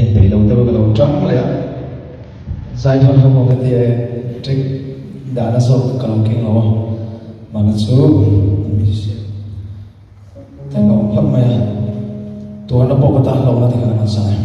En peih lo deuh ka lo tang leh a, zai thawn kha maw ka ti e, track dahna zawk ka lo keng lo a, mahna chu musician te an lo awm hlauh mai a, tuarna pawh ka tan hlauhna te kha kan zai.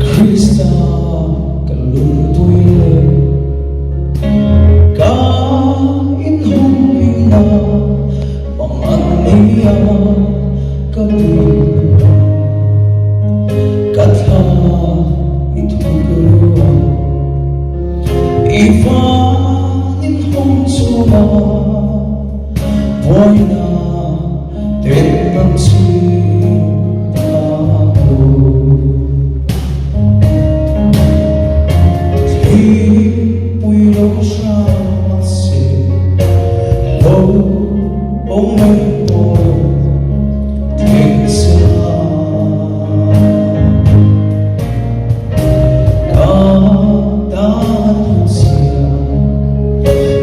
Krista ka lungpui leh ka inhumhimna pangan nia ka tuipui ka thla i thuk ruang i van inhawng chungah Buaina ten an chim ta lo. Thlipui lo hram a se, lo awm mai pawh thleng sela. Ka tan hlutzia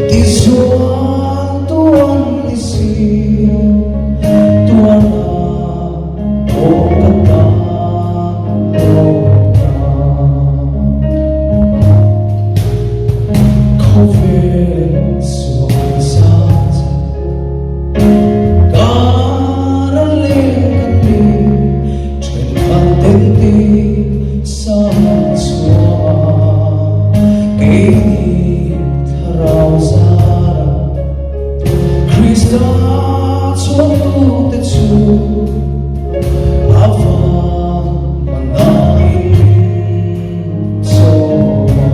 tizual tuan ni si, tuarna aw ka tan hlawkna. Khawvel sual zat kar a leng kan ni, thenkhat ten ti sang chhuah keini thlarau zara Krista chhuaktute chu a van manain chawm a.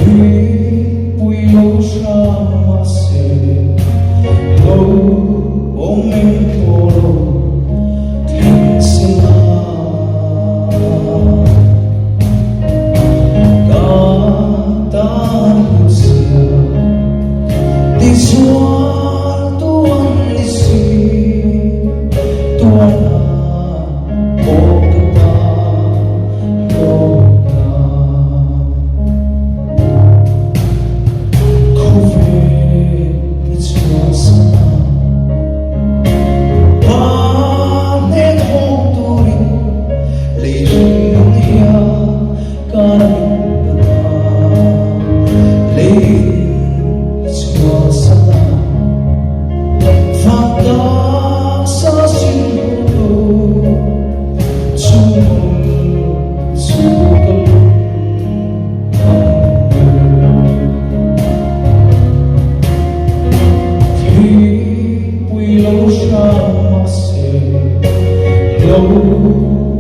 Thilpui lo hram mahse lo awm em tawh lo thleng sela. Ka tan hlutzia tizual tuan ni si, tuarna pawh ka tan hlawkna. Khawvel i chhuahsan a, pa hnen hawng turin lei hring hian ka ring ta ta. Lei i chhuahsan a, van taksa sin tu chung chu ka lung Thilpui lo hram mahse lo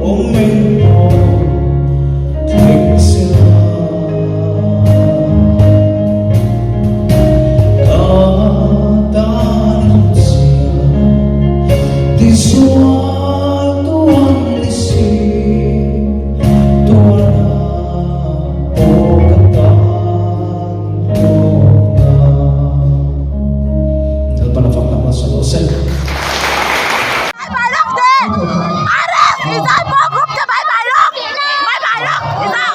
awm engmaw thleng sela. Ka tan hlutzia tizual tuan ni si tuarna Aw ka tan hlawkna. Lalpan a fak tak nasa rawh se. Bye bye lawk te Aref i zai pawh group te bye bye lawk bye bye lawk i zai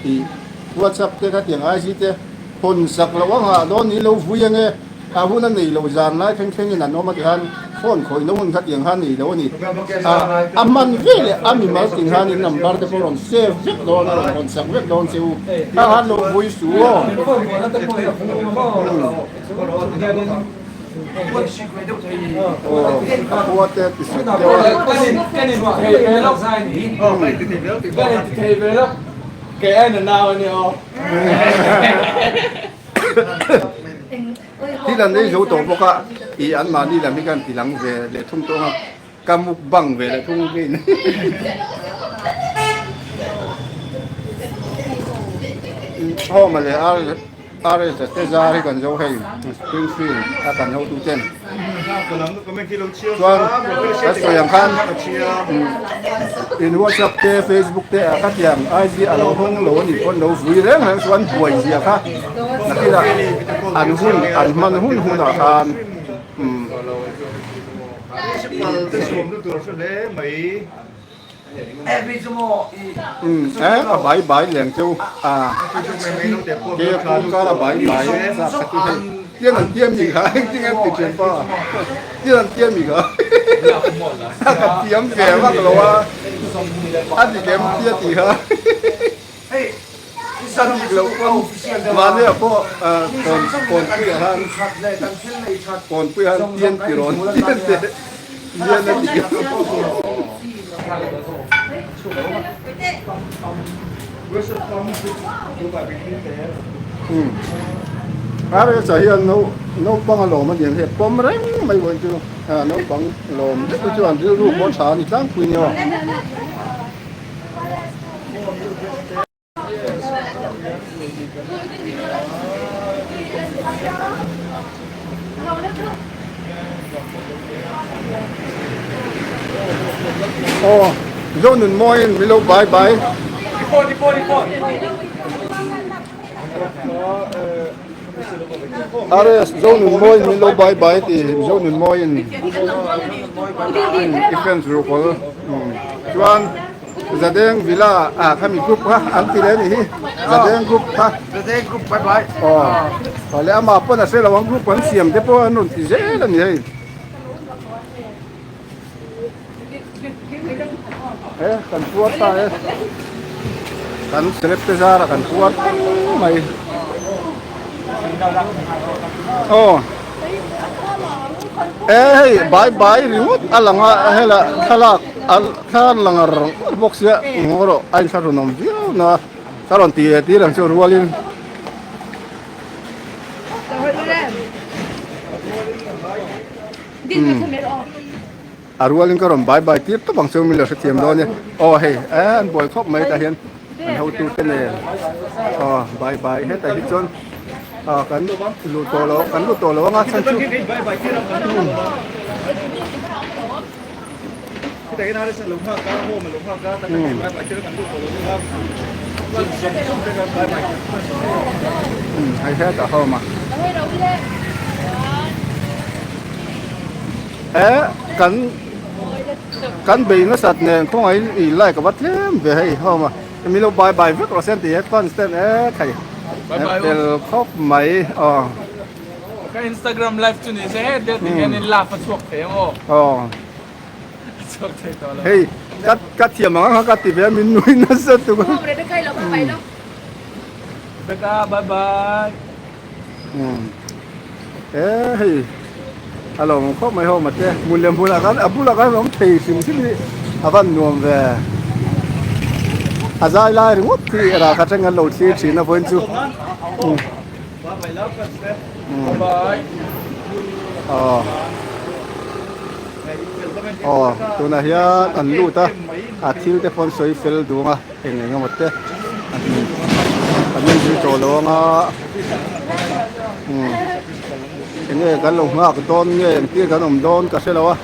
I WhatsApp te kha tiang IC te hawn sak loh a nghah dawn ni lo vui ange a hun a nei lo zan lai thleng thleng in an awm a tikhan phone khawih na hun kha tiang kha nei lo a ni a hman ve leh a mimal ting khan in number te pawh rawn save vek dawn a rawn hawn sak vek dawn che u kha khan lo vui su aw. Aw a khua te ti sut deuh a. Thil an ei zo tawh bawk a, ih anmahni lam hi khan ti lang ve leh thung tawh ang a, ka mukbang ve leh thung rin. Home leh RS te zar hi kan zo hei Springfield a kan hotu ten chuan kan sawi ang khan in WhatsApp te Facebook te ah kha tiang IG a lo hawng lo a nih pawn lo vui reng reng chuan buai zia kha nakinah an hun an hman hun hunah khan umm. Eh a bai bai leng cheu a ke pu kar a bai bai zat kha chu hei tiang an tiam mi kha engtin an ti thian pa tiang an tiam mi kha ka tiam ve vak lo a a dik em tia tih kha a dik loh pawn mahni ah pawh kawn kawnpui ah khan kawnpui ah khan tian ti rawn tian te lian a dik Aresa hian naupang a lawm a ni ang hei pawm reng mai vawiin chu naupang lawm deuh hi chuan rilru pawh tha a ni tlangpui nia. Aw Zonun mawiin min lo bai bai. RS Zonun mawiin min lo bai bai ti Zonun mawiin i fans ruhkawl chuan Zadeng Villa ah khami group kha an ti leh a nih hi Zadeng group kha Zadeng group bye bye aw vale amah pawn a hre lo ang group an siam te pawh an rawn ti zel a ni hei e kan puar ta e kan celeb te zar ah kan puar teng mai aw e hei bye bye ringawt a lang a hela thlalak a thla lang ringawt bawk sia ngaw rawh a inthlahrunawm viau na ka rawn ti leh tir ang chu rualin. A rualin ka rawn bai bai tir tawp ang chu mila hrethiam dawn e. Aw hei eh an buai khawp mai tah hian an hotute nen aw bai bai hetah hi chuan ah kan luh tawh lo kan lut tawh lo anga chhan chu Hei hetah home a. Eh kan kan bei nasat nen khawngaih in i like a va tlem ve hei home a mi lo bye bye vek rawh se an ti headphones ten eh thei tel khawp mai aw. Ka Instagram live chu ni se he deuh ti hian in laugh a chhuak thei ang aw. Aw. A chhuak thei tawh lo. Hei ka ka thiam ang ang kha ka ti ve a min nui nasa tuk a. Rebecca bye bye. Umm e hei a lo awm khawp mai ho mate hmun leh hmunah khan a bulah khan awm thei hrim hrim hi a van nuam ve a zai lai ringawt hi rah kha thleng an lo thlir thin a vawiin chu umm aw aw tunah hian an lut a a thil te pawh an sawi fel duang a. Eng eng emaw te an inzui tawh lo ang a umm eng nge kan lo nghak dawn nge engtir kan awm dawn ka hre lo a.